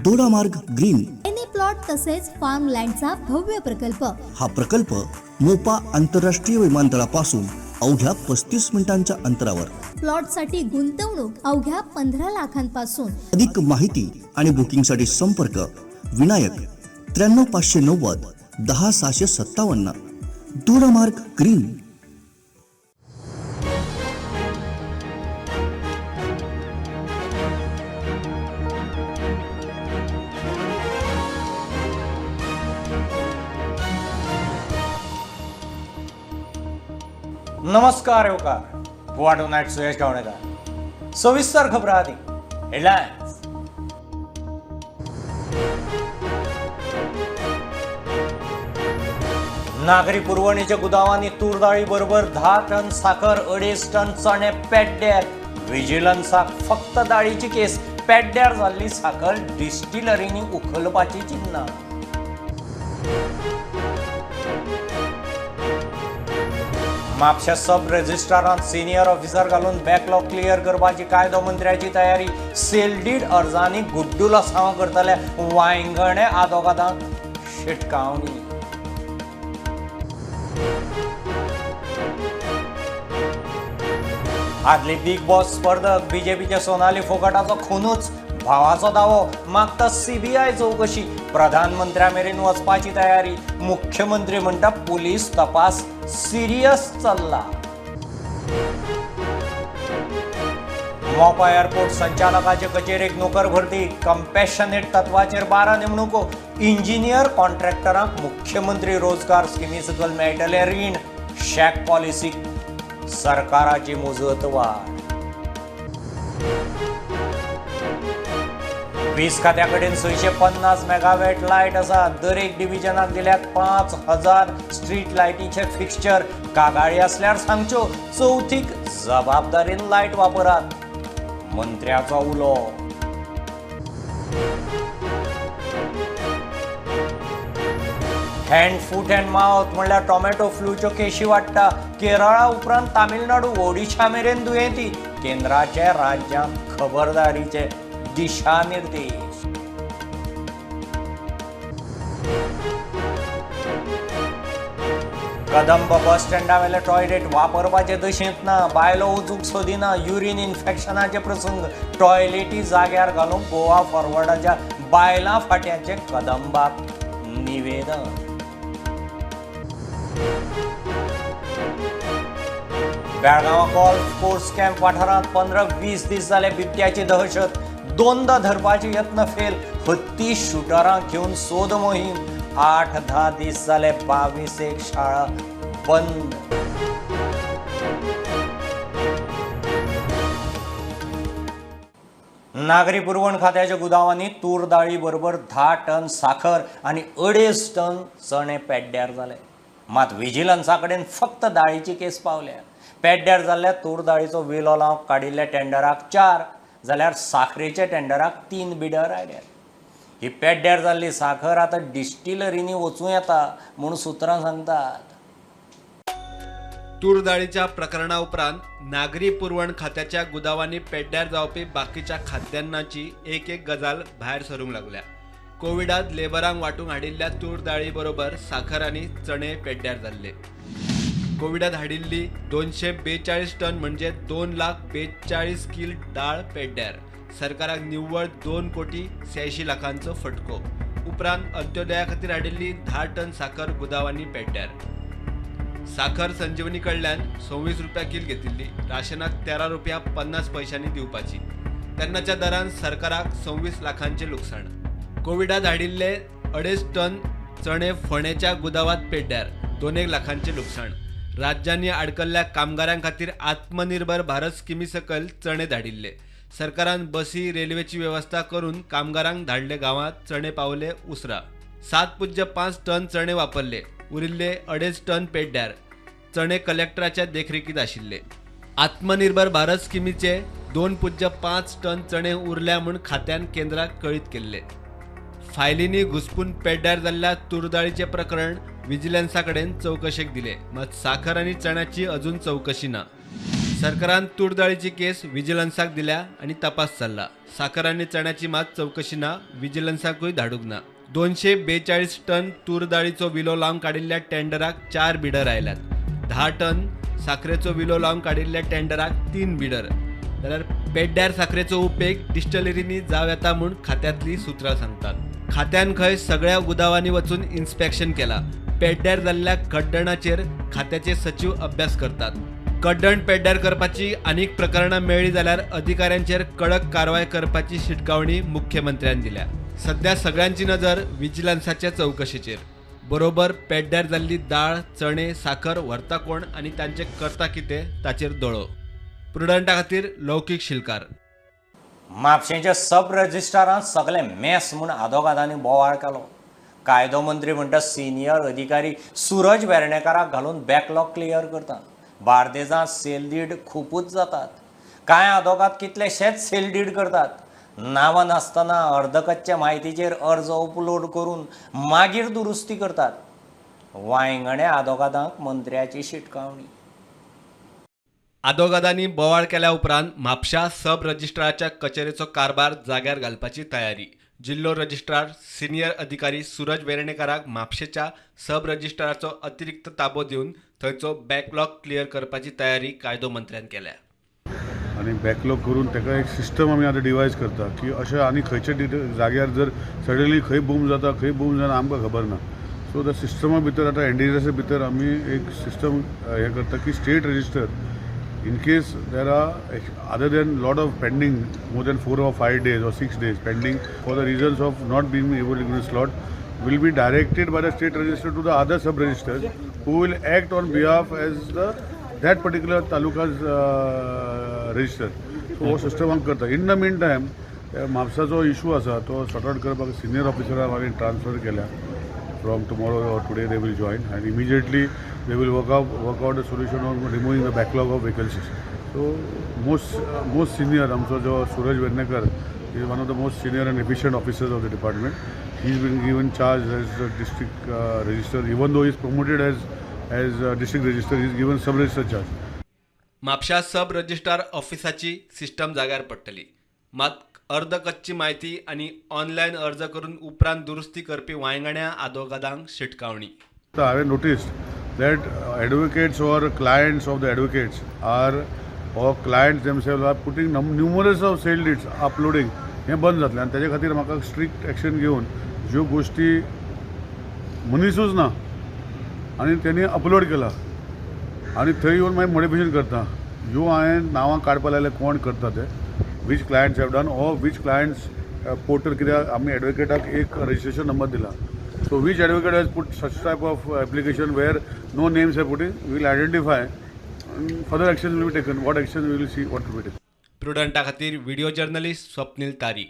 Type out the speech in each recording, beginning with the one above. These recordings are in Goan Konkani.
दोडामार्ग ग्रीन एनी प्लॉट तसेच फार्म लँडचा भव्य प्रकल्प. हा प्रकल्प मोपा आंतरराष्ट्रीय विमानतळापासून अवघ्या 35 मिनिटांच्या अंतरावर. प्लॉटसाठी गुंतवणूक अवघ्या 15 लाखांपासून. अधिक माहिती आणि बुकिंगसाठी संपर्क विनायक 93590 10657, दोडामार्ग ग्रीन. नमस्कार येवकार. गोवा टुनायट, सुयश गावणेकर. सविस्तर खबरां आदी हेडलायन्स. नागरी पुरवणीच्या गुदावांनी तूर दाळी बरोबर 10 टन साखर, 2.5 टन चणे पेड्ड्यार. विजिलन्साक फक्त दाळीची केस, पेड्ड्यार जाल्ली साखर डिस्टिलरींनी उखलपाची चिन्नां. म्हापशा सब रजिस्ट्रारान सिनियर ऑफिसर घालून बॅकलॉग क्लियर करपाची कायदो मंत्र्याची तयारी. सेल डीड अर्जांनी गुड्डुलसांवां करतले वायंगणे आदोगादांक शिटकावणी. आदली बिग बॉस स्पर्धक बीजेपीच्या सोनाली फोगाटाचो खुनूच, भावाचो दावो, मागता सीबीआय चवकशी. प्रधानमंत्र्या मेरेन वचपाची तयारी. मुख्यमंत्री म्हणटा पुलीस तपास सिरियस चल्ला. मोपा एअरपोर्ट संचालकाचे कचेरेक नोकर भरती, कंपॅशनेट तत्वाचेर 12 नेमणुको. इंजिनियर कॉन्ट्रॅक्टरांक मुख्यमंत्री रोजगार स्किमी सकयल मेळटलें रीण. शॅक पॉलिसीक सरकाराची मुजत वाड. वीज खात्या कडेन 650 मेगावॅट लायट आसा. दरेक डिव्हिजनाक दिल्यात 5000 स्ट्रीट लायटीचे फिक्स्चर. कागाळी आसल्यार सांगच्यो, चवथीक जबाबदारीन लायट वापरात, मंत्र्याचो उलो. हँड फूट अँड माउथ म्हणल्यार टोमॅटो फ्लूच्यो केशी वाडटा. केरळा उपरांत तामिळनाडू, ओडिशा मेरेन दुयेंती. केंद्राचे राज्यांक खबरदारीचे दिशानिर्देश. कदंब बस स्टँडावेले टॉयलेट वापरपाचे दशेंत ना, बायलो वचूंक सोदिना, युरीन इन्फेक्शनाचे प्रसंग. टॉयलेटी जाग्यार घालूंक गोवा फॉरवर्डाच्या बायलां फांट्याचें कदंबाक निवेदन. बेळगांव गोल्फ कोर्स कॅम्प वाठारांत 15-20 दीस जाले बिबट्याची दहशत. दोनदा धरपाचे यत्न फेल. हत्ती शुटरांक घेवन सोद मोहीम. 8-10 दीस जाले 22 एक शाळा बंद. नागरी पुरवण खात्याच्या गुदावांनी तूर दाळी बरोबर 10 टन साखर आनी 2.5 टन चणे पेड्ड्यार जाले. मात विजिलन्सा कडेन फक्त दाळीची केस पावल्या. पेड्ड्यार जाल्ल्या तूर दाळीचो विलो लावंक काडिल्ल्या टेंडराक 4 जाल्यार साखरेच्या टेंडराक 3 बिडर आयल्यात. ही पेड्ड्यार जाल्ली साखर आतां डिस्टिलरींनी वचूं येता म्हूण सुत्रां सांगतात. तूर दाळीच्या प्रकरणा उपरांत नागरी पुरवण खात्याच्या गुदावांनी पेड्ड्यार जावपी बाकीच्या खाद्यान्नाची एक एक गजाल भायर सरूंक लागल्या. कोविडांत लेबरांक वांटूंक हाडिल्ल्या तूर दाळी बरोबर साखर आनी चणे पेड्ड्यार जाल्ले. कोविडांत हाडिल्ली 242 टन म्हणजे 2,42,000 कील डाळ पेड्ड्यार. सरकाराक निव्वळ 2 कोटी 86 लाखांचो फटको. उपरांत अंत्योदया खातीर हाडिल्ली 10 टन साखर गुदावांनी पेड्ड्यार. साखर संजीवनी कडल्यान 26 रुपया कील घेतिल्ली, राशनाक 13 रुपया 50 पैशांनी दिवपाची. तेन्नाच्या दरान सरकाराक 26 लाखांचें लुकसाण. कोविडांत हाडिल्ले 2.5 टन चणे फोंडेच्या गुदावांत पेड्ड्यार, 2 लाखांचें लुकसाण. राज्यांनी आडकल्ल्या कामगारां खातीर आत्मनिर्भर भारत स्किमी सकयल चणे धाडिल्ले. सरकारान बसी, रेल्वेची वेवस्था करून कामगारांक धाडले गांवांत, चणे पावले उसरा. 7.5 टन चणे वापरले, उरिल्ले 2.5 टन पेड्ड्यार. चणे कलेक्टराच्या देखरेखीत आशिल्ले. आत्मनिर्भर भारत स्किमीचे 2.5 टन चणे उरल्या म्हूण खात्यान केंद्राक कळीत केल्ले. फायलींनी घुसपून पेड्ड्यार जाल्ल्या तूरदाळीचें प्रकरण विजिलन्सा कडेन चवकशेक दिले, मात साखर आनी चण्याची अजून चवकशी ना. सरकारान तूर दाळीची केस विजिलन्साक दिल्या आनी तपास चल्ला. साखर आनी चण्याची मात चवकशी ना, विजिलन्साकूय धाडूंक ना. 242 टन तूर दाळीचो विलो लावन काडिल्ल्या टेंडराक 4 बिडर आयल्यात. 10 टन साखरेचो विलो लावन काडिल्ल्या टेंडराक 3 बिडर. जाल्यार पेड्ड्यार साखरेचो उपेग डिस्टलरींनी जावं येता म्हूण खात्यांतलीं सुत्रां सांगतात. खात्यान खंय सगळ्या गुदावांनी वचून इन्स्पेक्शन केला. पेड्ड्यार जाल्ल्या कड्डणाचेर खात्याचे सचीव अभ्यास करतात. कड्डण पेड्ड्यार करपाची आनीक प्रकरणां मेळ्ळीं जाल्यार अधिकाऱ्यांचेर कडक कारवाय करपाची शिटकावणी मुख्यमंत्र्यान दिल्या. सध्या सगळ्यांची नजर विजिलन्साच्या चवकशेचेर. बरोबर पेड्ड्यार जाल्ली दाळ, चणे, साखर व्हरता कोण आनी तांचे करता कितें ताचेर दोळो. प्रुडंटा खातीर लौकीक शिलकार. म्हापशेंच्या सब रजिस्ट्रारान सगळे मेस म्हूण आदोगादांनी बोवाळ केलो. कायदो मंत्री म्हणटा सिनियर अधिकारी सूरज वेर्णेकाराक घालून बॅकलॉग क्लियर करता. बार्देजांत सेल did खुबूच जातात. कांय आदोगाद कितलेशेच सेल did करतात. नांवां नासतना अर्दकच्च्या म्हायतीचेर अर्ज अपलोड करून मागीर दुरुस्ती करतात. वांयगणे आदोगादांक मंत्र्याची शिटकावणी. आदोगादांनी बोवाळ केल्या उपरांत म्हापशा सब रजिस्ट्राराच्या कचेरेचो कारभार जाग्यार घालपाची तयारी. जिल्लो रजिस्ट्रार सिनियर अधिकारी सूरज वेर्णेकाराक म्हापशेच्या सब रजिस्ट्राराचो अतिरिक्त ताबो दिवन थंयचो बॅकलॉग क्लियर करपाची तयारी कायदो मंत्र्यान केल्या. आनी बॅकलॉग करून ताका एक सिस्टम आमी आतां डिवायज करता की अशें आनी खंयच्या जाग्यार जर सडनली खंय बूम जाता, खंय बूम जाता आमकां खबर ना. सो त्या सिस्टमा भितर आतां एनडीआरएसा भितर आमी एक सिस्टम हें करता की state register in case there are other than lot of pending more than 4 or 5 days or 6 days pending for the reasons of not being able to give a slot will be directed by the state register to the other sub registers who will act on behalf as the that particular taluka's register. So हो सिस्टम आमी करता. इन the mean time म्हापसाचो इशू आसा तो सॉर्ट आउट करपाक सिनियर ऑफिसराक हांवें ट्रान्सफर केल्या. From tomorrow or today they will join and immediately they will work out a solution on removing the backlog of vacancies. So most senior आमचो जो Suraj Vernekar is one of the most senior and efficient officers of the department. He is been given charge as district register. Even though he is promoted as district register, he is given sub register charge. Mapusa sub registrar ऑफिसाची सिस्टम जाग्यार पडटली. मात अर्द कच्ची म्हायती आनी ऑनलायन अर्ज करून उपरांत दुरुस्ती करपी वांयगण्या आदोगादांक शिटकावणी. हांवें noticed that advocates or clients of the advocates are or clients themselves are putting numerous of sale deeds uploading हें बंद जातलें आनी ताजे खातीर म्हाका स्ट्रिक्ट एक्शन घेवन ज्यो गोश्टी मनीसूच ना आनी तेणी अपलोड केला आनी थंय येवन मागीर मॉडिफिकेशन करता. ह्यो हांवें नांवां काडपा लायल्यार कोण करता ते, which clients have done or which clients portal, कित्याक आमी एडवोकेटाक एक रजिस्ट्रेशन नंबर दिला. So which advocate has put such type of application where no names are putting, we will identify and further action will be taken. What action we will see what will be taken. प्रुडंटा खातीर व्हिडिओ जर्नलिस्ट स्वप्नील तारी.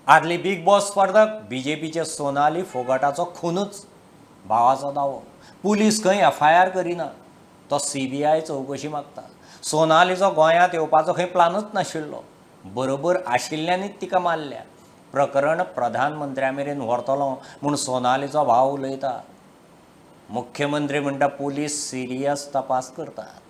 आदली बिग बॉस स्पर्धक बीजेपीचे सोनाली फोगाटाचो खुनूच भावाचो दावो. पुलीस खंय एफआयआर करिना, तो सीबीआय चवकशी मागता. सोनालीचो गोंयांत येवपाचो खंय प्लानूच नाशिल्लो, बरोबर आशिल्ल्यांनीच तिका मारल्या. प्रकरण प्रधानमंत्र्या मेरेन व्हरतलो म्हूण सोनालीचो भाव उलयता. मुख्यमंत्री म्हणटा पुलीस सिरियस तपास करतात.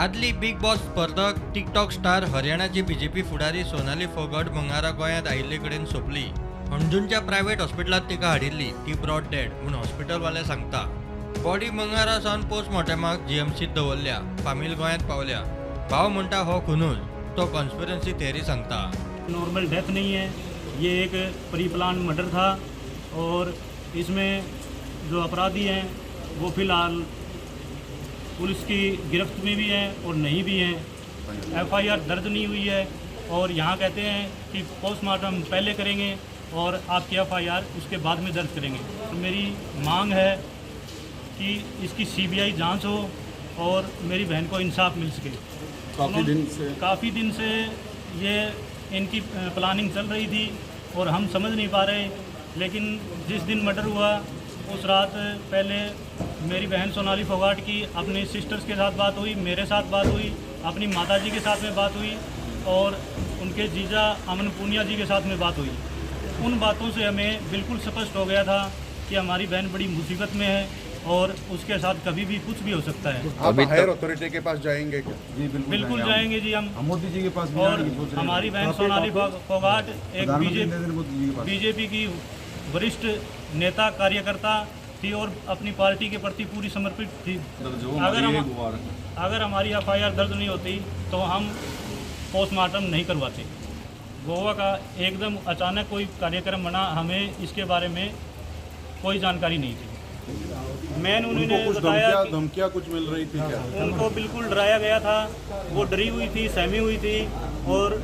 आदली बिग बॉस स्पर्धक टिकटॉक स्टार हरियाणाची बीजेपी फुडारी सोनाली फोगट मंगळारा गोंयांत आयिल्ले कडेन सोंपली. हणजूणच्या प्रायव्हेट हॉस्पिटलांत तिका हाडिल्ली, ती ब्रॉड डेड म्हूण हॉस्पिटलवाले सांगता. बॉडी मंगळारा सावन पोस्टमॉर्टमाक जीएमसीत दवरल्या. फामील गोंयांत पावल्या. भाव म्हणटा हो खुनूच, तो कॉन्स्पिरन्सी थेअरी सांगता. नॉर्मल डेथ नहीं है, ये एक प्री प्लान मर्डर था और इसमें जो अपराधी हैं वो फिलहाल पुलिस की गिरफ्त में भी है और नहीं भी हैं। एफआईआर दर्ज नहीं हुई है और यहाँ कहते हैं कि पोस्टमार्टम पहले करेंगे और आपकी एफआईआर उसके बाद में दर्ज करेंगे। तो मेरी मांग है कि इसकी सीबीआई जांच हो और मेरी बहन को इंसाफ मिल सके। काफ़ी दिन से ये इनकी प्लानिंग चल रही थी और हम समझ नहीं पा रहे, लेकिन जिस दिन मर्डर हुआ उस रात पहले मेरी बहन सोनाली फोगाट की अपनी सिस्टर्स के साथ बात हुई, मेरे साथ बात हुई, अपनी माताजी के साथ में बात हुई और उनके जीजा अमन पूनिया जी के साथ में बात हुई। उन बातों से हमें बिल्कुल स्पष्ट हो गया था कि हमारी बहन बड़ी मुसीबत में है और उसके साथ कभी भी कुछ भी हो सकता है। आप हायर अथॉरिटी के पास जाएंगे क्या? जी बिल्कुल जाएंगे जी हम मोदी जी के पास। और हमारी बहन सोनाली फोगाट एक बीजेपी की वरिष्ठ नेता कार्यकर्ता थी और अपनी पार्टी के प्रति पूरी समर्पित थी। अगर हमारी एफआईआर दर्ज नहीं होती तो हम पोस्टमार्टम नहीं करवाते। गोवा का एकदम अचानक कोई कार्यक्रम बना, हमें इसके बारे में कोई जानकारी नहीं थी। मैंने उन्होंने बताया धमकियाँ कुछ मिल रही थी क्या? उनको बिल्कुल डराया गया था, वो डरी हुई थी, सहमी हुई थी और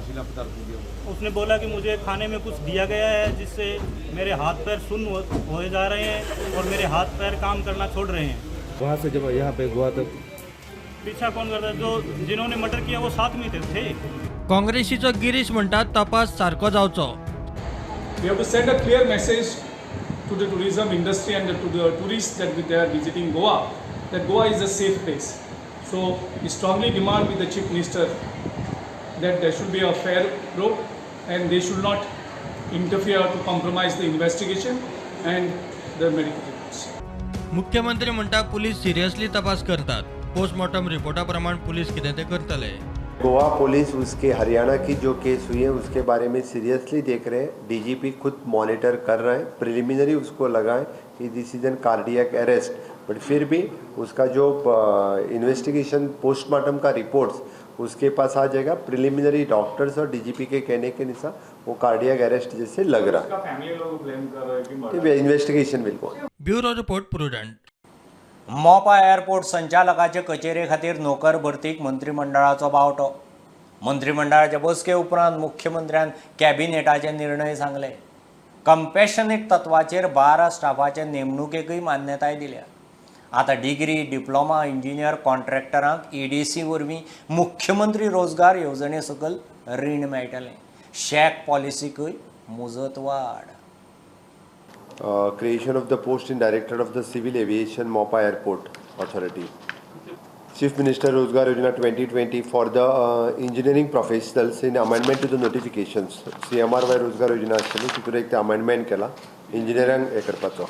उसने बोला कि मुझे खाने में कुछ दिया गया है जिससे मेरे हाथ पैर सुन्न हो जा रहे हैं और मेरे हाथ पैर काम करना छोड़ रहे हैं। वहाँ से जब यहाँ पे गोवा तक पीछा कौन करता? जो जिन्होंने मर्डर किया वो साथ में थे। काँग्रेसीचो गिरीश म्हणटा तपास सारको जावचो। We have to send a clear message to the tourism industry and to the tourists that they are visiting Goa, that Goa is a safe place. So we strongly demand with the Chief Minister that there should be a fair probe and they should not interfere to compromise the investigation and the medical reports. मुख्यमंत्री म्हणटा पुलीस सिरियसली तपास करतात, पोस्टमॉर्टम रिपोर्टा प्रमाण पुलीस कितें ते करतले। गोवा पुलिस उसके हरियाणा की जो केस हुई है उसके बारे में सीरियसली देख रहे हैं। डीजीपी खुद मॉनिटर कर रहे हैं। प्रिलिमिनरी उसको लगाएं कि this is an cardiac arrest, but फिर भी उसका जो इन्वेस्टिगेशन पोस्टमार्टम का रिपोर्ट्स उसके पास आ जाएगा। प्रिलिमिनरी डॉक्टर्स और डीजीपी के कहने के अनुसार वो कार्डियक अरेस्ट जैसे लग रहा है। इन्वेस्टिगेशन बिल्कुल। Bureau report, Prudent. Mopa airport संचालकाचे कचेरे खातीर नोकर भरतीक मंत्रिमंडळाचो बावटो। मंत्रिमंडळाचे बसके उपरांत मुख्यमंत्र्यान कॅबिनेटाचे निर्णय सांगले। कंपॅशनेट तत्वाचेर 12 स्टाफाचे नेमणुकेकय मान्यताय दिल्या। आतां डिग्री, डिप्लोमा, इंजिनियर, कॉन्ट्रॅक्टरांक ईडीसी वरवीं मुख्यमंत्री रोजगार येवजणे सकयल रीण मेळटलें। शॅक पॉलिसीकय मुजत वाड। Creation of the post in Director of the Civil Aviation Mopa Airport Authority. Chief Minister Rozgar Yojana 2020 for the engineering professionals in amendment to the notifications. CMRY Rozgar Yojana आसतली तितून एक अमेंडमेंट केला इंजिनियरांक हें करपाचो।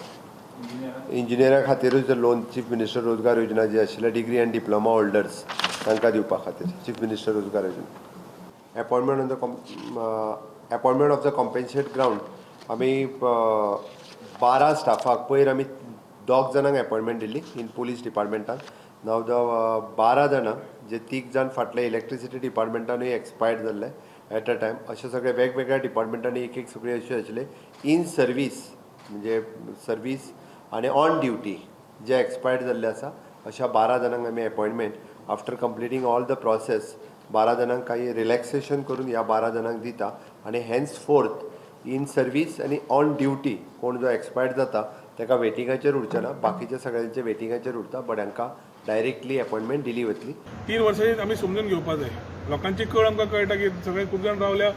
इंजिनियरां खातीरूच loan chief minister Rozgar Yojana जी आशिल्ली डिग्री आनी डिप्लोमा होल्डर्स तांकां दिवपा खातीर chief minister Rozgar Yojana. Appointment of the compensate ground आमी 12 स्टाफाक पयर आमी 2 जाणांक अपॉयंटमेंट दिल्ली इन पुलीस डिपार्टमेंटान। नाव the 12 जाणांक जे 3 जाण फाटले इलेक्ट्रिसिटी डिपार्टमेंटानूय एक्सपायर्ड जाल्ले एट अ टायम, अशे सगळे वेगवेगळ्या डिपार्टमेंटांनी एक एक सगळे अशे आशिल्ले इन सर्वीस म्हणजे सर्वीस आनी ऑन ड्युटी जे एक्सपायर्ड जाल्ले आसा अशा 12 जाणांक आमी appointment after completing all the process 12 जाणांक काही रिलॅक्सेशन करून ह्या 12 जाणांक दिता आनी हेन्स फोर्थ इन सर्वीस आनी ऑन ड्युटी कोण जो एक्सपायर्ड जाता ताका वेटिंगाचेर उरचें ना, बाकीच्या सगळ्यांचे वेटिंगाचेर उरता, बट हांकां डायरेक्टली अपॉयंटमेंट दिली वतली। 3 वर्सांनी आमी समजून घेवपा जाय। लोकांची कळ आमकां कळटा की सगळे खूब जाण रावल्या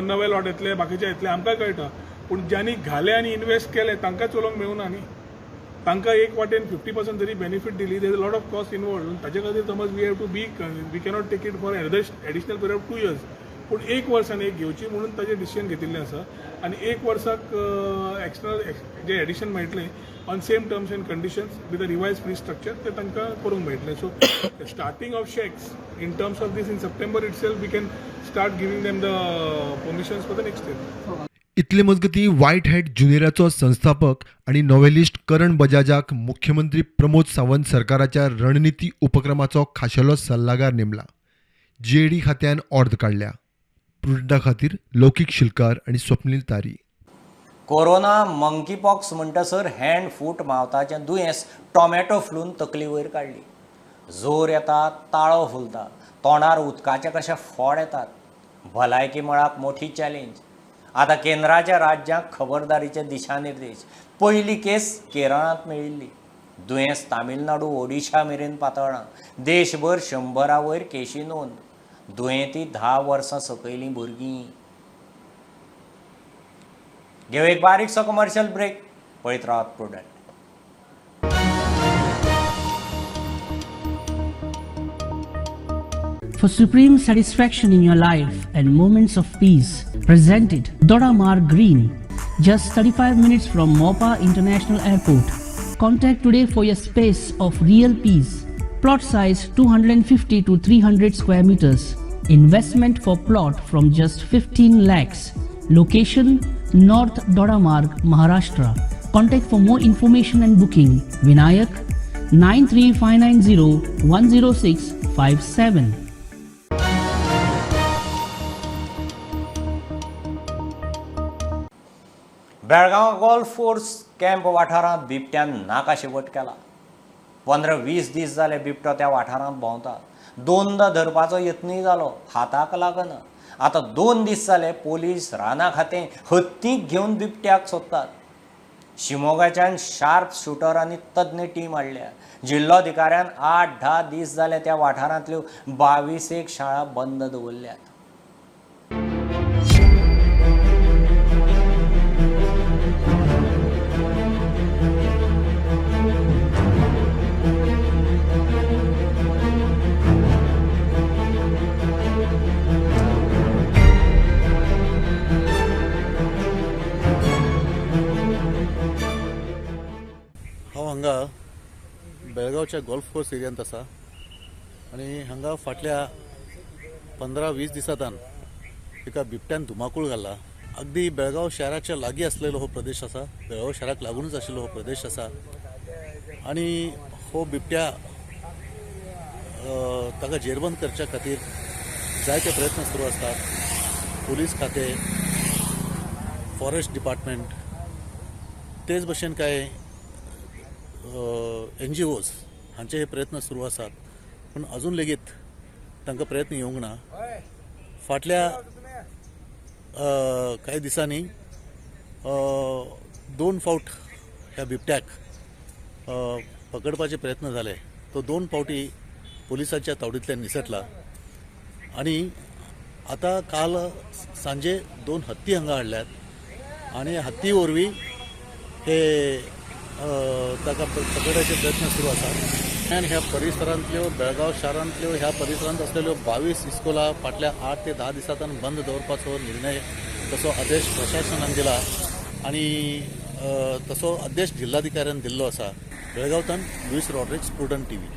नवे लॉट येतले बाकीचे येतले आमकां कळटा, पूण ज्यांनी घाले आनी इन्वेस्ट केले तांकां चलोवंक मेळूना न्ही। तांकां एक वाटेन 50% जरी बेनिफीट दिली there is a lot of cost involve, ताचे खातीर समज we have to be we cannot take it for additional period of 2 years, पूण 1 वर्सान एक घेवची म्हणून ताजें डिसिजन घेतिल्लें आसा आनी 1 वर्साक एक्सटर्नल जे एडिशन मेळटलें on same terms and conditions with a revise fee structure ते तांकां करूंक मेळटलें। So starting of shacks in terms of this in September itself we can start giving them the permissions for the next year. इतले मजगतीं व्हायट हॅट ज्युनियराचो संस्थापक आनी नॉव्हेलिस्ट करण बजाजाक मुख्यमंत्री प्रमोद सावंत सरकाराच्या रणनिती उपक्रमाचो खाशेलो सल्लागार नेमला। जीएडी खात्यान ऑर्द काडल्या। प्रुडंटा खातीर लौकीक शिलकार आनी स्वप्नील तारी। कोरोना मंकीपॉक्स म्हणटासर हँड फूट मावताचें दुयेंस टोमॅटो फ्लून तकली वयर काडली। जोर येता, ताळो फुलता, तोंडार उदकाचे कशे फोड येतात। भलायकी मळाक मोठी चॅलेंज। आतां केंद्राच्या राज्यांक खबरदारीचे दिशानिर्देश। पयली केस केरळांत मेळिल्ली। दुयेंस तामिळनाडू, ओडिशा मेरेन पातळ्ळां। देशभर 100 वयर केशी नोंद। दुयेंती 10 वर्सां सकयलीं भुरगीं। घेवं एक बारीकसो कमर्शियल ब्रेक। पळयत रावात Prudent. For supreme satisfaction in your life and moments of peace, presented Dodamarg Green, just 35 minutes from Mopa International Airport. Contact today for your space of real peace. Plot size 250 to 300 square meters. Investment for plot from just 15 lakhs. Location North Dodamarg, Maharashtra. Contact for more information and booking Vinayak 93590 10657. Belgaum golf course camp वाठारांत बिबट्यान नाकाशेवट केला. 15-20 दीस जाले बिबटो त्या वाठारांत भोंवता. दोनदा धरपाचो यत्नूय जालो, हाताक लागना. आतां 2 दीस जाले पोलीस राना खातें हत्तीक घेवन बिबट्याक सोदतात. शिमोगाच्यान शार्प शूटर आनी तज्ञ टीम हाडल्या. जिल्लोधिकाऱ्यान 8-10 दीस जाले त्या वाठारांतल्यो 22 शाळा बंद दवरल्यात. हांव हांगा बेळगांवच्या गोल्फ कोर्स एरियांत आसा आनी हांगा फाटल्या 15-20 दिसांतान एका बिबट्यान धुमाकूळ घाला. अगदी बेळगांव शहराच्या लागीं आसलेलो हो प्रदेश आसा, बेळगांव शहराक लागूनच आशिल्लो हो प्रदेश आसा आनी हो बिबट्या ताका जेरबंद करच्या खातीर जायते प्रयत्न सुरू आसतात. पोलीस खाते, फॉरेस्ट डिपार्टमेंट, तेच भशेन कांय NGOs हांचे हे प्रयत्न सुरू आसात, पूण अजून लेगीत तांकां प्रयत्न येवंक ना. फाटल्या कांय दिसांनी 2 फावट ह्या बिबट्याक पकडपाचे प्रयत्न जाले. तो 2 फावटी पोलिसांच्या तावडींतल्यान निसटला आनी आतां काल सांजे 2 हत्ती हांगा हाडल्यात आनी हत्ती वरवीं हे ताका पकडपाचे प्रयत्न सुरू आसात. आनी ह्या परिसरांतल्यो, बेळगांव शारांतल्यो ह्या परिसरांत आसलेल्यो 22 इस्कोला फाटल्या 8 ते 10 दिसांत बंद दवरपाचो निर्णय, तसो आदेश प्रशासनान दिला आनी तसो आदेश जिल्हाधिकाऱ्यान दिल्लो आसा. बेळगांवतान लुईस रॉड्रिक्स, प्रुडंट टीव्ही.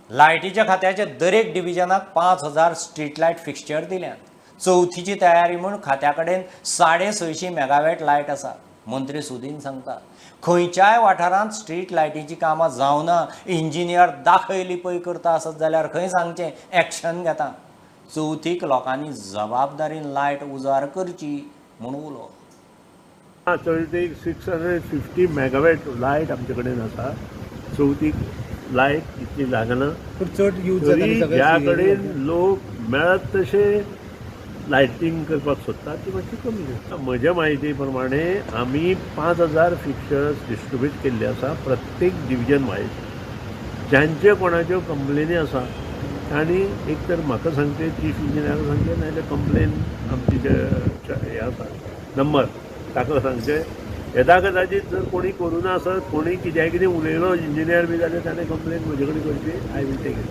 लायटीच्या खात्याच्या दरेक डिव्हिजनाक 5000 स्ट्रीट लायट फिक्स्चर दिल्यात. चवथीची तयारी म्हूण खात्या कडेन 650 मेगावॅट लायट आसा. मंत्री सुदीन सांगता, खंयच्याय वाठारांत स्ट्रीट लायटीची कामां जावना, इंजिनियर दाखय लिपय करता आसत जाल्यार खंय सांगचें एक्शन घेता. चवथीक लोकांनी जबाबदारीन लायट उजार करची म्हूण उलो. चवथीक 650 मेगावॅट लायट आमचे कडेन आसा. चवथीक लायट इतली लागना, पूण चड यूज जाता. ज्या कडेन लोक मेळत तशे लायटींग करपाक सोदता ती मातशी कमी जाता. म्हज्या म्हायती प्रमाणे आमी 5000 फिक्चर्स डिस्ट्रिब्यूट केल्ले आसा प्रत्येक डिविजन वायज. ज्यांचे कोणाच्यो कंप्लेनी आसा तांणी एक तर म्हाका सांगचें, चीफ इंजिनियराक सांगचें, नाजाल्यार कंप्लेन आमची जे हें आसा नंबर ताका सांगचें. येदा कदाचीत जर कोणी करूं ना आसत, कोणी कित्याय कितें उलयलो इंजिनियर बी जाल्यार ताणें कंप्लेन म्हजे कडेन करची, I will take it.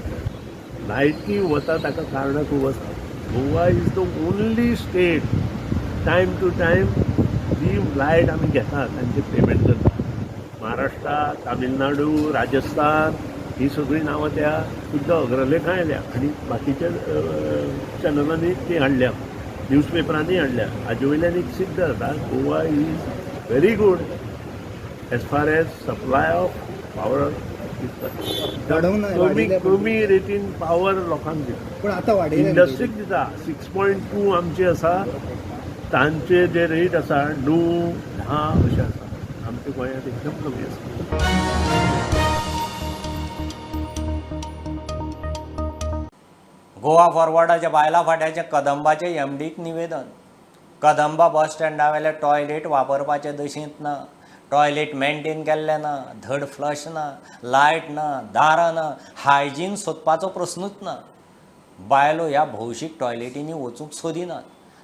लायटी वता ताका कारणां खूब आसा. Goa is the only state time to time ji light आमी घेतात तांचे पेमेंट करता. महाराष्ट्र, तामिळनाडू, राजस्थान ही सगळीं नांवां त्या सुद्दां अग्रलेखां आयल्या आनी बाकीच्या चॅनलांनी ती हाडल्या, न्यूज पेपरांनी हाडल्या. हाजे वयल्यान एक सिद्ध जाता Goa is very good as far as supply of power. कमी कमी रेटीन पावर लोकांक दिता, पूण आतां वाडयल्या इंडस्ट्रीक दिता. 6.2 आमचे आसा, तांचे जे रेट आसा 9, 10 अशें आसा. आमच्या गोंयांत एकदम कमी आसा. गोवा फॉरवर्डाच्या बायला फाट्याच्या कदंबाचे एमडीक निवेदन. कदंबा बस स्टँडा वेले टॉयलेट वापरपाचे दशेंत ना, टॉयलेट मेंटेन केल्लें ना, धड फ्लश ना, लायट ना, दारां ना, हायजीन सोदपाचो प्रस्नूच ना. बायलो ह्या भौशीक टॉयलेटींनी वचूंक सोदिनात,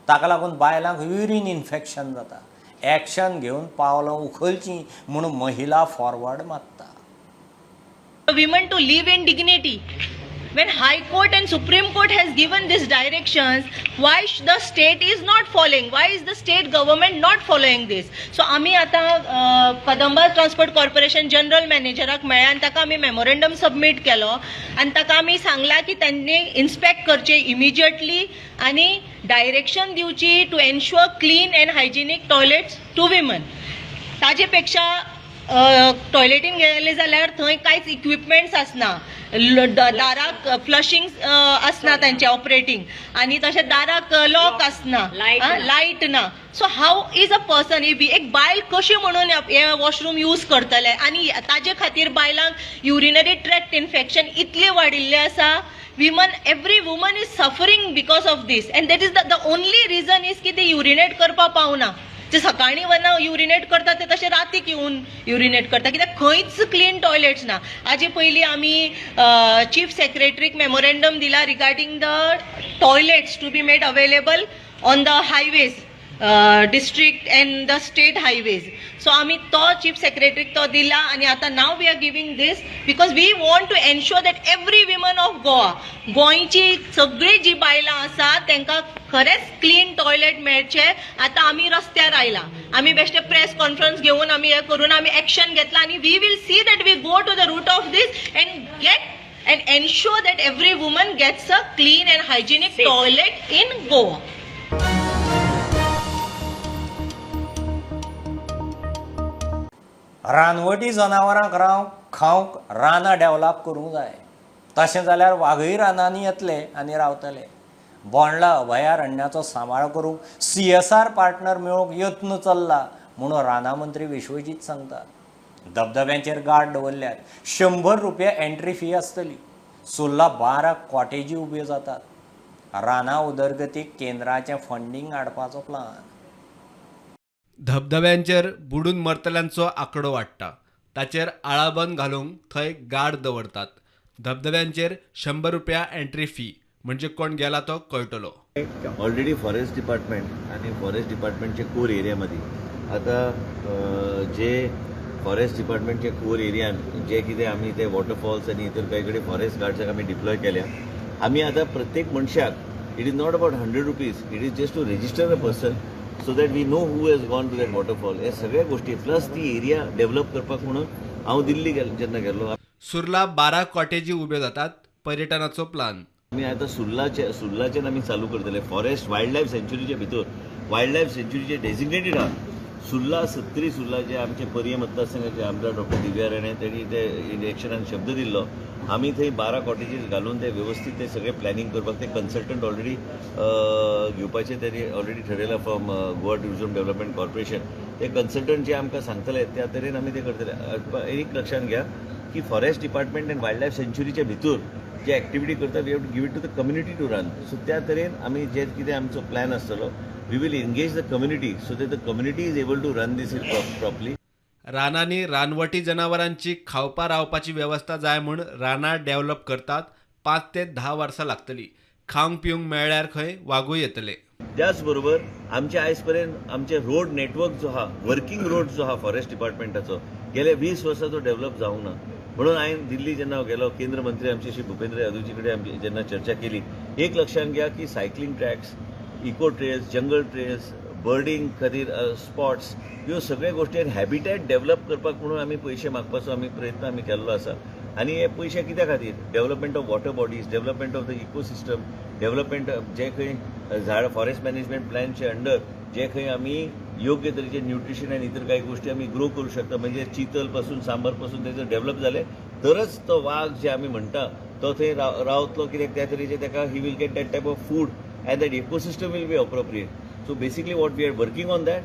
ताका लागून बायलांक युरीन इन्फेक्शन जाता. एक्शन घेवन पावलां उखलचीं म्हूण महिला फॉरवर्ड मागता. Women to live in dignity. When High Court and Supreme Court has given these directions, why the state is not following? Why is the state government not following this? So आमी आतां कदंबा ट्रान्सपोर्ट कॉर्पोरेशन जनरल मॅनेजराक मेळ्ळा आनी ताका आमी मेमोरेंडम सबमीट केलो आनी ताका आमी सांगलां की तांणी इन्स्पेक्ट करचें इमिजिएटली आनी डायरेक्शन दिवची to ensure clean and hygienic toilets to women. ताजे पेक्षा टॉयलेटीन गेले जाल्यार थंय कांयच इक्विपमेंट्स आसना, दाराक फ्लशिंग आसना तांचे ऑपरेटींग, आनी तशें दाराक लॉक आसना, लायट ना. So how is a person, एक बायल कशी म्हणून हे वॉशरूम यूज करतले? आनी ताजे खातीर बायलांक युरिनरी ट्रॅक्ट इन्फेक्शन इतलें वाडिल्लें आसा. Women, every woman is suffering because of this, and that is the only reason is की ते युरिनेट करपाक पावना. जे सकाळीं वना युरिनेट करता ते तशें रातीक येवन युरिनेट करता, कित्याक खंयच क्लीन टॉयलेट्स ना. हाजे पयलीं आमी चीफ सेक्रेटरीक मेमोरेंडम दिला regarding the toilets to be made available on the highways, district and the state highways. So आमी तो चीफ सेक्रेटरीक तो दिला आनी आतां now we are giving this because we want to ensure that every woman of Goa, गोंयची सगळीं जी बायलां आसा तांकां खरेंच क्लीन टॉयलेट मेळचें. आतां आमी रस्त्यार आयला, आमी बेश्टे प्रेस कॉन्फरन्स घेवन आमी हें करून आमी एक्शन घेतला आनी we will see that we go to the root of this and get and ensure that every woman gets a clean and hygienic toilet in Goa. रानवटी जनावरांक रावंक खावंक रानां डेवलप करूंक जाय, तशें जाल्यार वागय रानांनी येतले आनी रावतले. बोंडला अभयारण्याचो सांबाळ करूंक CSR partner मेळोवंक यत्न चल्ला म्हणून रानां मंत्री विश्वजीत सांगता. धबधब्यांचेर गार्ड दवरल्यात, 100 रुपया एंट्री फी आसतली. सुर्ला 12 कॉटेजी उब्यो जातात. रानां उदरगतीक केंद्राचें फंडींग हाडपाचो प्लान. धबधब्यांचेर बुडून मरतल्यांचो आंकडो वाडटा, ताचेर आळाबंद घालूंक थंय गार्ड दवरतात. धबधब्यांचेर 100 रुपया एंट्री फी, म्हणजे कोण गेला तो कळटलो. ऑलरेडी फॉरेस्ट डिपार्टमेंट आनी फॉरेस्ट डिपार्टमेंटचे कोर एरियामध्ये आता जे फॉरेस्ट डिपार्टमेंटचे कोर एरियान जे कितें आमी ते वॉटरफॉल्स आनी इतर काही कडेन फॉरेस्ट गार्ड्साक आमी डिप्लॉय केल्या. आमी आतां प्रत्येक मनशाक it is not about 100 rupees, it is just to register a person so that we know who has gone to that waterfall. हे सगळ्या गोष्टी प्लस ती एरिया डेव्हलप करपाक म्हणून हांव दिल्ली जेन्ना गेल्लो. सुर्ला 12 कॉटेजी उब्यो जातात, पर्यटनाचो प्लान. आमी आतां सुर्लाचेर आमी चालू करतले. फॉरेस्ट वायल्ड लायफ सँच्युरीचे भितर वायल्ड लायफ सँच्युरीचे डेजिग्नेटेड आहा सुर्ला, सत्तरी सुर्ला जे आमचे पर्ये मतदारसंघाचे आमदार डॉक्टर दिव्या राणे तेणी ते इलेक्शनान शब्द दिल्लो. आमी थंय 12 कॉटेजीस घालून ते वेवस्थीत ते सगळे प्लॅनिंग करपाक ते कन्सल्टंट ऑलरेडी घेवपाचे तेणी ऑलरेडी ठरयलां from Goa tourism development corporation. ते कन्सल्टंट जे आमकां सांगतले त्या तरेन आमी ते करतले. एक लक्षांत घ्या की forest department and wild life सँच्युरीच्या भितर जे एक्टिविटी करता we have to give it to the community to run. So त्या तरेन आमी जे कितें आमचो प्लॅन आसतलो we will engage the community so that the community is able to run this properly. रानांनी रानवटी जनावरांची खावपा रावपाची वेवस्था जाय म्हूण रानां डेव्हलप करतात. 5 ते 10 वर्सां लागतली. खावंक पिवंक मेळ्ळ्यार खंय वागूय येतले. त्याच बरोबर आमचे आयज पर्यंत आमचे रोड नेटवर्क जो आहा, वर्किंग रोड जो आहा फॉरेस्ट डिपार्टमेंटाचो गेले 20 वर्सां तो डेव्हलप जावंक ना. म्हणून हांवें दिल्ली जेन्ना हांव गेलो केंद्र मंत्री आमचे श्री भूपेंद्र यादवजी कडेन आमची जेन्ना चर्चा केली, एक लक्षांत घ्या की cycling tracks, eco trails, jungle trails, birding खातीर स्पॉट्स, ह्यो सगळ्यो गोश्टी हॅबिटेट डेव्हलप करपाक म्हणून आमी पयशे मागपाचो आमी प्रयत्न आमी केल्लो आसा. आनी हे पयशे कित्या खातीर, development of water bodies, development of the ecosystem, development जे खंय झाड फॉरेस्ट मॅनेजमेंट प्लॅनचे अंडर जे खंय आमी योग्य तरेचे न्यूट्रिशन आनी इतर काही गोष्टी आमी ग्रो करूं शकता. म्हणजे चितल पासून सांबर पासून तेजो डेव्हलप जाले तरच तो वाग जे आमी म्हणटा तो थंय रावतलो, कित्याक त्या तरेचे ताका he will get that type of food and that ecosystem will be appropriate. So basically what we are working on that,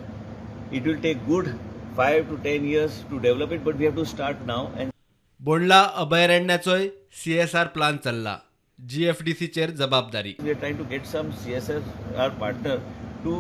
it will take good 5 to 10 years to develop it, but we have to start now. And Bondla अभयारण्याचोय CSR plan चल्ला, GFDC चेर जबाबदारी. We are trying to get some CSR partner to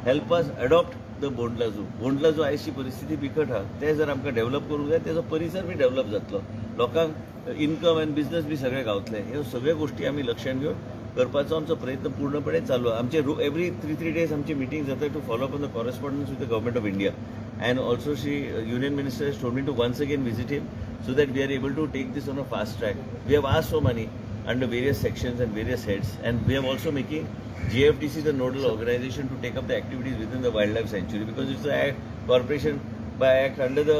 help us adopt the Bondla zoo. Bondla zoo आयची परिस्थिती बिकट आहा, ते जर आमकां डेव्हलप करूंक जाय तेजो परिसर बी डेव्हलप जातलो, लोकांक इन्कम आनी बिजनस बी सगळे गावतले. ह्यो सगळ्यो गोश्टी आमी लक्षांत घेवन करपाचो आमचो प्रयत्न पूर्णपणे चालू. आमचे एवरी 3-3 डेज आमची मिटींग जाता to follow up on the correspondence with the government of India, and also Shri union minister has told me to once again visit him so that we are able to take this on a fast track. We have asked for money. under various sections and various heads, and we are also making GFDC the nodal organization to take up the activities within the wildlife sanctuary, because it's a corporation by act under the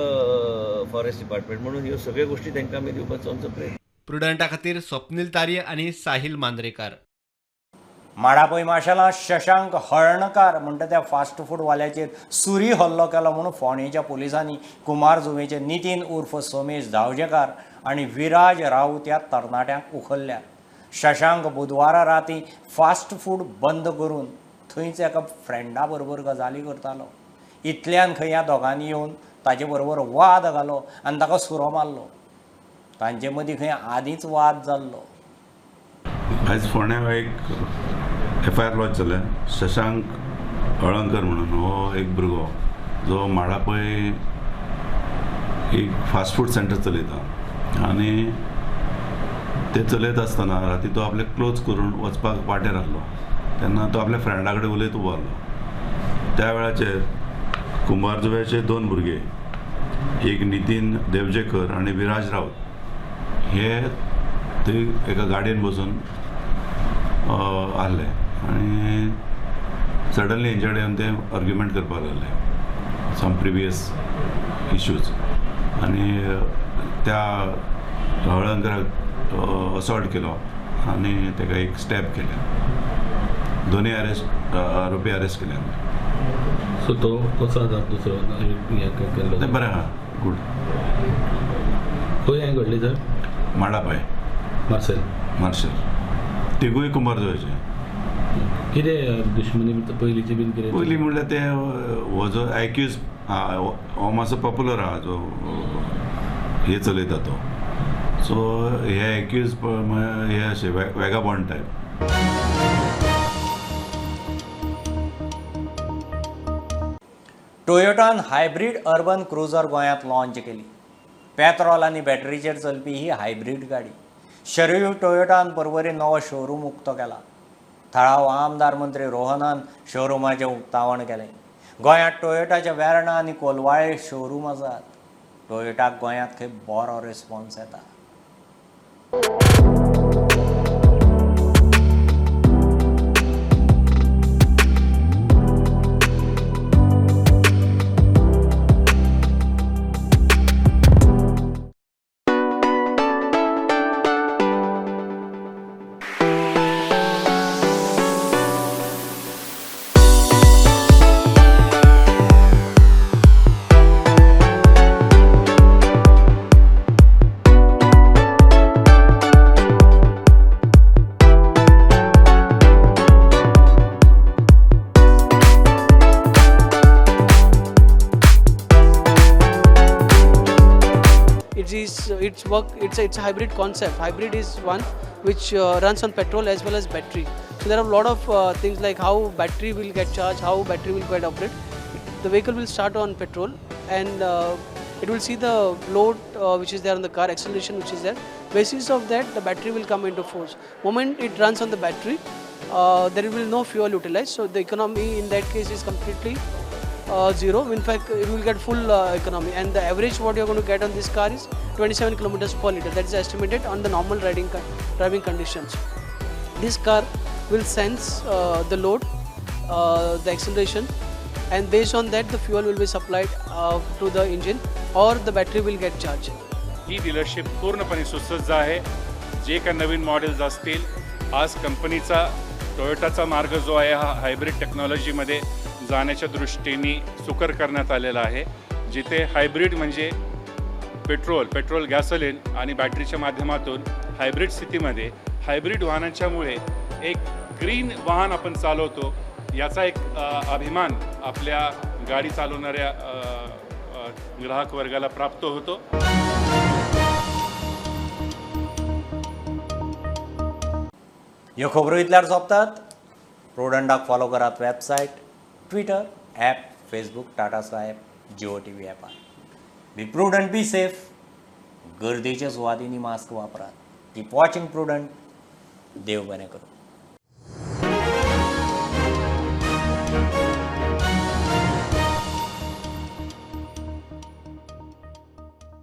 forest department. म्हणून ह्यो सगळ्यो गोष्टी तांकां आमी दिवपाचो आमचो प्रयत्न. प्रुडंटा खातीर स्वप्नील तारी आनी साहिल मांद्रेकार. माडापय माशेलांत शशांक हळर्णकार म्हणटा त्या फास्ट फूडवाल्याचेर सुरी हल्लो केलो म्हणून फोंडेच्या पुलिसांनी कुमारजुवेचे नितीन उर्फ सोमेश धावजेकार आनी विराज राऊत ह्या तरणाट्यांक उखल्ल्या. शशांक बुधवारा राती फास्ट फूड बंद करून थंयच एका फ्रेंडा बरोबर गजाली करतालो. इतल्यान खंय ह्या दोगांनी येवन ताजे बरोबर वाद घालो आनी ताका सुरो मारलो. तांचे मदीं खंय आदींच वाद जाल्लो. आयज फोंड्या एक FIR launch जाल्या. शशांक हळंकर म्हणून हो एक भुरगो जो माडापय एक फास्ट फूड सेंटर चलयता आनी ते चलयता आसतना राती तो आपले क्लोज करून वचपाक वाटेर आहलो तेन्ना तो आपल्या फ्रेंडा कडेन उलयत उबो आहलो. त्या वेळाचेर कुंभारजुव्याचे दोन भुरगे, एक नितीन देवजेकर आनी विराज राऊत, हे ते एका गाडयेन बसून आहले आनी सडनली हेंच्या कडेन ते आर्ग्युमेंट करपाक लागले सम प्रिवियस इश्यूज आनी त्या हळंकराक असॉल्ट केलो आनी ताका एक स्टॅप केलें. दोनूय आरोपी अरेस्ट केले आमी. सो तो कसो आसा दुसरो केल्लो? तें बरें आहा, गूड. खंय हें घडलें सर? माडापाय मार्सेल. मार्सेल तिगूय कुंभारजुव्याचे. कितें दुश्मनी पयलींची बीन कितें? पयलीं म्हणल्यार ते हो जो एक्यूज आहा हो मातसो पॉप्युलर आहा जो हे चलयता तो, सो हे एक्यूज हे अशे वेगाबॉन्ड टायप. टोयोटान हायब्रीड अर्बन क्रुझर गोंयांत लॉन्च केली. पेट्रोल आनी बॅटरीचेर चलपी ही हायब्रीड गाडी. शरयू टोयोटान पर्वरी नवो शोरूम उक्तो केला. थळावो आमदार मंत्री रोहनान शोरुमाचें उक्तावण केलें. गोंयांत टोयोटाचे वेर्णा आनी कोलवाळे शोरूम आसात. टोयोटाक गोंयांत खंय बरो रिस्पॉन्स येता. It's work. It's a hybrid concept. Hybrid is one which runs on petrol as well as battery. So there are a lot of things like how battery will get charged, how battery will get operated. The vehicle will start on petrol and it will see the load which is there on the car, acceleration which is there. Basis of that, the battery will come into force. Moment it runs on the battery, there will be no fuel utilized. So the economy in that case is completely zero. In fact, it will get full economy, and the average what you are going to get on this car is 27 kilometers per liter. That is estimated on the normal driving conditions. This car will sense the load, the acceleration, and based on that the fuel will be supplied to the engine or the battery will get charged. He dealership पूर्णपणे सुसज्ज आहे. जे काही नवीन मॉडेल्स असतील, आज कंपनीचा टोयोटाचा मार्ग जो आहे हा हायब्रिड टेक्नॉलॉजीमध्ये जाण्याच्या दृष्टीने सुकर करण्यात आलेला आहे, जिथे हायब्रिड म्हणजे पेट्रोल गॅसोलिन आणि बॅटरीच्या माध्यमातून हायब्रिड स्थितीमध्ये हायब्रिड वाहनांच्यामुळे एक ग्रीन वाहन आपण चालवतो याचा एक अभिमान आपल्या गाडी चालवणाऱ्या ग्राहक वर्गाला प्राप्त होतो. ह्यो खबरो इतल्यार सोंपतात. प्रुडंटाक फॉलो करात website, Twitter, app, Facebook, Tata Sky app, Jio TV ॲपार. Be prudent, be safe. गर्देच्या सुवातींनी मास्क वापरात. Keep watching Prudent. देव बरें करूं.